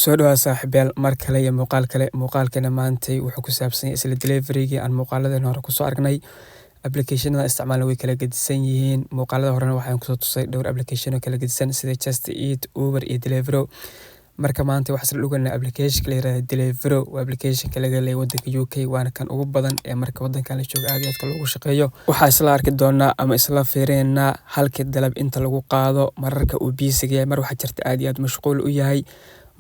Soo dhawaad saaxiibayaal, mar kale iyo muuqaal kale. Muuqaalkeena maantay wuxuu ku saabsan yahay isla delivery-gii aan muuqaaladeen hore kusoo aragnay. Applicationada isticmaalna way kala gedisan yihiin. Muuqaalada horena waxaan kusoo tusay dhowr application oo kala gedisan sida Just Eat, Uber iyo Deliveroo. Marka maanta waxaan isla dhuganaa application la yiraahdo Deliveroo. Waa application-ka laga leeyahay wadanka UK, waana kan ugu badan ee marka wadankan la joogo aad iyo aadka loogu shaqeeyo. Waxaa isla arki doonaa ama isla fiirineynaa halkii dalab inta lagu qaado, mararka uu busy yahay, mar waxaa jirta aad iyo aad mashquul u yahay.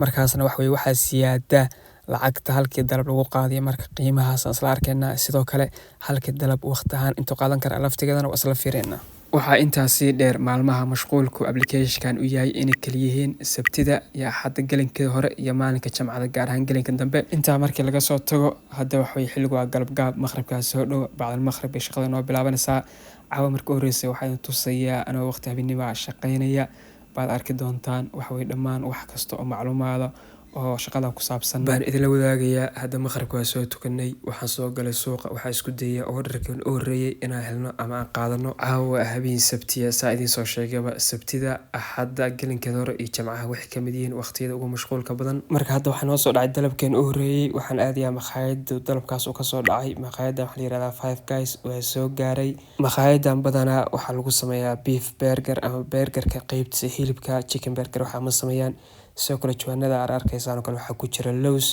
Markaasna wax weeye waxaa siyaada lacagta halkii dalab lagu qaadayo, marka qiimahaas aan isla arkaynaa. Sidoo kale halkii dalab waqti ahaan intuu qaadan kara laftigeedana waa isla fiirineynaa. Waxaa intaas sii dheer maalmaha mashquulku application-kan u yahay inay kala yihiin Sabtida iyo Axadda gelinkeeda hore iyo maalinka Jimcada gaar ahaan gelinka dambe. Intaa markii laga soo tago, hadda wax weeye xilligu waa galab gaab, maqribkaa soo dhow, bacdal maqrib bay shaqada noo bilaabanaysaa. Caawa marka u horreysay waxaa idin tusayaa anoo waqti habeenimo shaqaynaya baad arki doontaan wax weeye dhammaan wax kasta oo macluumaada oo shaqada ku saabsan baan idinla wadaagayaa. Hadda maqribka waa soo tukanay, waxaan soo galay suuqa, waxaa isku dayay orderkii u horreeyay inaan helno ama aan qaadano. Caawa habeen Sabtiya, saa idiin soo sheegayba, Sabtida, Axadda gelinkeeda hore iyo Jimcaha waxay ka mid yihiin waqtiyada ugu mashquulka badan. Marka hadda waxaa noo soo dhacay dalabkeen u horreeyay, waxaan aadayaa makhaayadda dalabkaas uu kasoo dhacay. Makhaayaddan waxaa la yirahdaa Five Guys, waa soo gaaray. Makhaayaddan badanaa waxaa lagu sameeyaa beef burger ama burgerka qeybtiisa hilibka, chicken burger waxaa ma sameeyaan. Sidoo kale jawaanada aad arkaysaan oo kale waxaa ku jira lows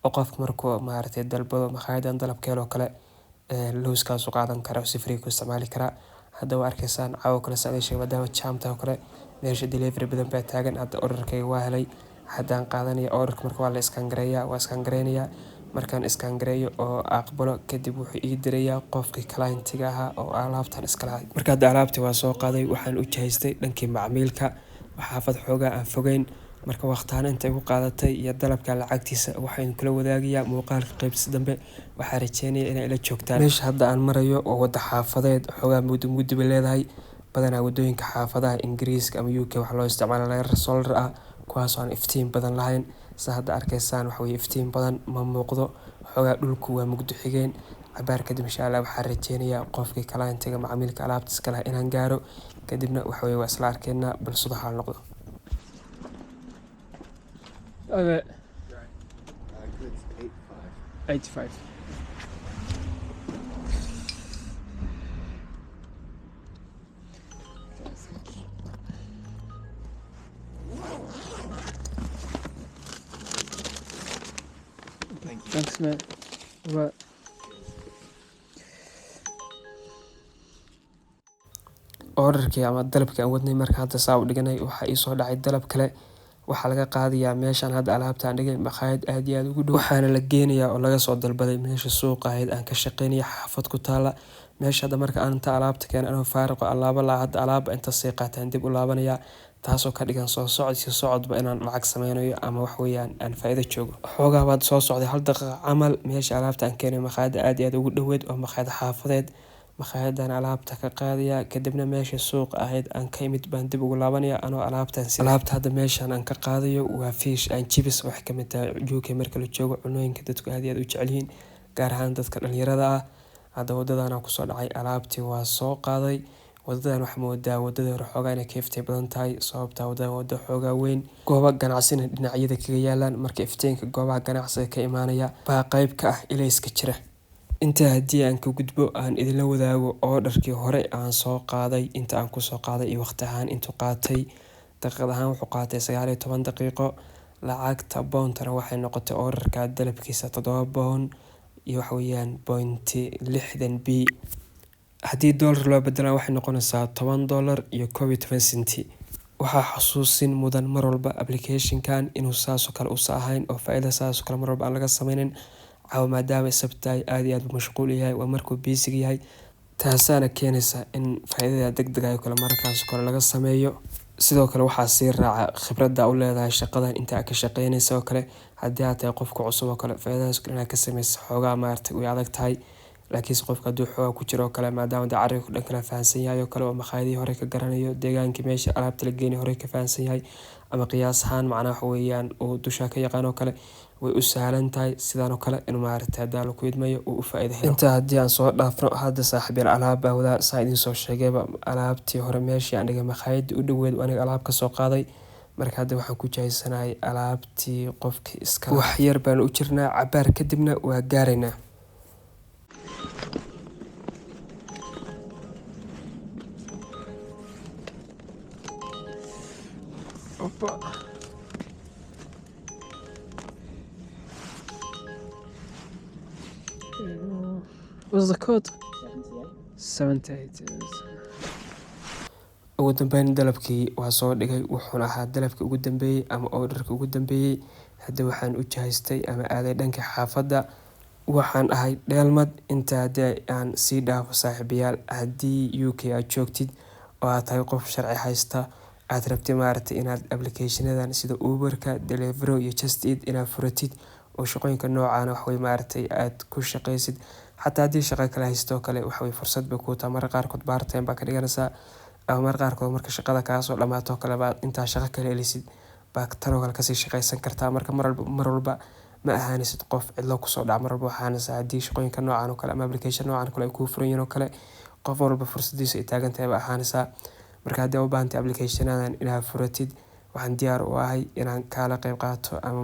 oo qofka markuu maaragtay dalbado makhaayaddan dalabkeeda oo kale lowskaas u qaadan kara, si free ku isticmaali karaa. Hadda waa arkaysaan caawa kale saa sheegay, maadaama jam-ta oo kale meesha delivery badan baa taagan. Hadda orderkayga waa helay, haddaan qaadanaya orderka. Marka waa la scan gareeyaa, waa scan gareynayaa. Markaan scan gareeyo oo aqbalo kadib, wuxuu ii dirayaa qofkii client-iga ahaa oo alaabtan iska lahay. Marka hadda alaabtii waa soo qaaday, waxaan u jihaystay dhankii macmiilka, xaafad xoogaa aan fogeyn. Marka waqti inta igu qaadatay iyo dalabka lacagtiisa waxaan kula wadaagayaa muuqaalka qaybtiisa dambe. Waxaa rajeynaya inay ila joogtaan. Meesha hadda aan marayo waa wada xaafadeed, xoogaa mugdi mugdi bay leedahay. Badanaa wadooyinka xaafadaha Ingiriiska ama UK waxaa loo isticmaalaa leerar solar ah, kuwaas oo aan iftiin badan lahayn. Sida hadda arkaysaan, waxa weye iftiin badan ma muuqdo, xoogaa dhulku waa mugdi xigeen. Cabaar kadib, insha Allah, waxaan rajeynayaa qofkii client-iga, macmiilka alaabta iska lahaa, inaan gaaro. Kadibna waxa weye waa isla arkaynaa bal sida xaal noqdo. Okay. Goods 85. 85. Thank you. Thanks, mate. Right. Orderkii ama dalabkii aan wadnay marka hadda saa u dhiganay, waxaa ii soo dhacay dalab kale. Waxaa laga qaadayaa meeshaan hadda alaabta aan dhigay, makhaayad aad iyo aad ugu dhow, waxaana la geenayaa oo laga soo dalbaday meesha suuqa ahayd aan ka shaqeynaya, xaafad ku taala meesha. Hadda marka aan inta alaabta keen anoo faaruqo alaabo laa, hadda alaaba inta sii qaataan dib u laabanayaa, taasoo ka dhigan soo socod si socodba inaan lacag sameynayo ama wax weeyaan aan faa'iido joogo. Xoogaa baad soo socday hal daqiiqa camal. Meesha alaabta aan keenay makhaayadda aad iyo aad ugu dhoweyd oo makhaayad xaafadeed, makhaayaddan alaabta ka qaadaya. Kadibna meesha suuqa ahayd aan ka imid baan dib ugu laabanaya anoo alaabtan sida. Alaabta hadda meeshan aan ka qaadayo waa fish and chips. Waxay kamid tahay UK marka la joogo cunooyinka dadku aad iyo aad u jecel yihiin, gaar ahaan dadka dhalinyarada ah. Hadda wadadan aan kusoo dhacay, alaabtii waa soo qaaday. Wadadan waxaa moodaa wadadii hore xoogaa inay ka iftiin badan tahay, sababtaa wadadan wada xoogaa weyn, goobo ganacsina dhinacyada kaga yaalaan. Marka iftiinka goobaha ganacsiga ka imaanaya baa qayb ka ah ilayska jira. Intaa haddii aan ka gudbo, aan idinla wadaago orderkii hore aan soo qaaday, inta aan kusoo qaaday iyo waqti ahaan intuu qaatay. Daqiiqad ahaan wuxuu qaatay 19 daqiiqo. Lacagta boontana waxay noqotay orderka dalabkiisa £7 iyo waxa weeyaan .60p. Haddii dollar loo bedelana waxay noqonaysaa $10 iyo 11 senti. Waxaa xasuusin mudan mar walba application-kan inuu saas oo kale usa ahayn oo faa'iido saas oo kale mar walba aan laga sameynin. Caawa maadaama Sabti tahay, aad iyo aad buu mashquul yahay, waa markuu busy yahay, taasaana keenaysa in faa'iidada degdeg ah oo kale markaas oo kale laga sameeyo. Sidoo kale waxaa sii raaca khibradda u leedahay shaqadan inta aad ka shaqeynaysa oo kale. Haddii aad tahay qofka cusub oo kale, faa'iidadaas kale inaad ka sameyso xoogaa maaragtay way adag tahay. Laakiinse qofka hadduu xoogaa ku jiro oo kale, maadaama dee carriga dhan kala fahansan yahay oo kale, oo makhaayadihii hore ka garanayo, deegaankii meesha alaabta la geenay hore ka fahansan yahay, ama qiyaas ahaan macnaha waxa weeyaan uu dusha ka yaqaan oo kale, way u sahlan tahay sidaan oo kale inuu maaragtay haddaa la ku idmayo uu u faa'iido helo. Intaa haddii aan soo dhaafno, hadda saaxiibayaal alaab baa wadaa. Saa idiin soo sheegayba, alaabtii hore meeshii aan dhigay makhaayadii u dhoweyd aniga alaab ka soo qaaday. Marka hadda waxaan ku jahaysanahay alaabtii qofkii iska. Wax yar baan u jirnaa, cabaar kadibna waa gaaraynaa. Opa. What's the code? 78. Ugu dambeyn dalabkii waa soo dhigay, wuxuuna ahaa dalabkii ugu dambeeyey ama orderkii ugu dambeeyey. Hadda waxaan u jahaystay ama aaday dhanka xaafadda. Waxaan ahay dheelmad. Inta haddii aan sii dhaafo, saaxiibayaal, haddii UK aad joogtid oo aad tahay qof sharci haysta, aad rabtid maaragtay inaad applicationadan sida Uberka, Deliveroo iyo Just Eat inaad furatid oo shaqooyinka noocan waxway maaragtay aad ku shaqaysid, xataa haddii shaqo kale haysto kale, waxway fursad bay kuu tahay. Mararka qaarkood part time baa ka dhiganaysaa, ama mararka qaarkood marka shaqada kaa soo dhamaato kale baad intaa shaqo kale helisid baa tanoo kale kasii shaqaysan kartaa. Marka mar walba ma ahaanaysid qof cidlo kusoo dhaca. Mar walba waxaa ahaanaysaa, haddii shaqooyinka noocan oo kale ama application noocan oo kale ay kuu furan yihiin oo kale, qof walba fursadiisa ay taagan tahay baa ahaanaysaa. Marka haddii aad u baahantahay applicationadan inaad furatid, waxaan diyaar u ahay inaan kaala qeyb qaato ama